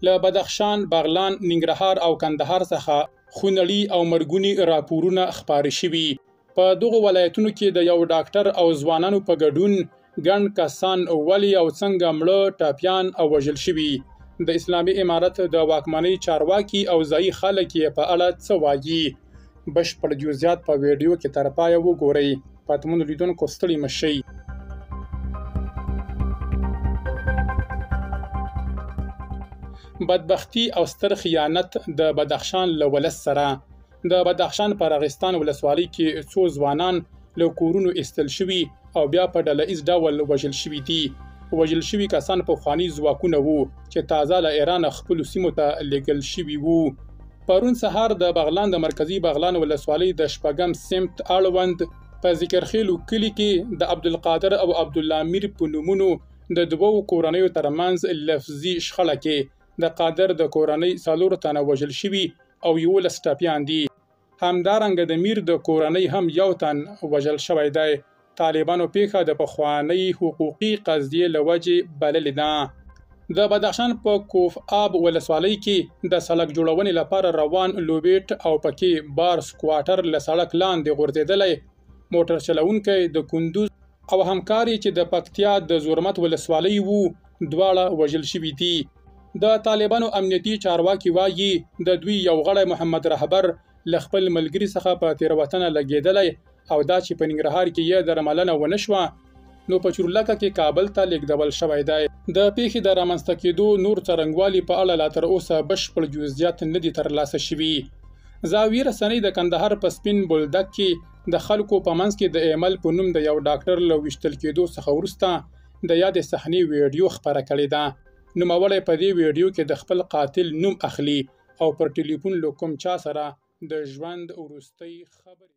له بدخشان، بغلان، ننګرهار او کندهار څخه خونړي او مرګوني راپورونه خپاره شوي. په دغو ولایتونو کې د یو ډاکټر او ځوانانو په ګډون ګڼ کسان ولې او څنګه مړه، ټپیان او وژل شوي؟ د اسلامي امارت د واکمنۍ چارواکي او ځایي خلک یې په اړه څه وایي؟ بشپړ جزئیات په ویډیو کې تر پایه وګورئ. پتمنو لیدونکو ستړي مه شئ. بدبختي او ستر خیانت د بدخشان له ولس سره. د بدخشان په راغستان ولسوالۍ کې څو ځوانان له کورونو ایستل شوي او بیا په ډله ییز ډول وژل شوي دي. وژل شوي کسان پخواني ځواکونه وو چې تازه له ایرانه خپلو سیمو ته لیږل شوي وو. پرون سهار د بغلان د مرکزي بغلان ولسوالۍ د شپږم سمت اړوند په ذکرخیلو کلي کې د عبدالقادر او عبدالله میر په نومونو د دوو کورنیو ترمنځ لفظي شخړه کې د قادر د کورنۍ 4 تنه وژل شوي او 11 ټپیان دي. همدارنګه د میر د کورنۍ هم یو تن وژل شوی دی. طالبانو پیښه د پخوانۍ حقوقي قضیې له وجې بللې ده. د بدخشان په کوف آب ولسوالۍ کې د سړک جوړونې لپاره روان لوبیټ او پکې بار سکواټر له سړک لاندې غورځېدلی. موټر چلوونکی د کندوز او همکار یې چې د پکتیا د زرمت ولسوالۍ وو، دواړه وژل شوي دي. د طالبانو امنیتي چارواکي وایي د دوی یو غړی محمد رهبر له خپل ملګري څخه په تېروتنه لګېدلی او دا چې په ننګرهار کې یې درملنه ونه شوه نو په چورلکه کې کابل ته لېږدول شوی دی. د پیښې د رامنځته کېدو نور څرنګوالي په اړه لا تر اوسه بشپړ جزئیات نه دي ترلاسه شوي. زاویې رسنۍ د کندهار په سپین بولدک کې د خلکو په منځ کې د ایمل په نوم د یو ډاکټر له ویشتل کېدو څخه وروسته د یادې صحنې ویډیو خپره کړې ده. نوموړی په دې ویډیو کې د خپل قاتل نوم اخلي او پر ټلیفون له کوم چا سره د ژوند وروستۍ خبرې.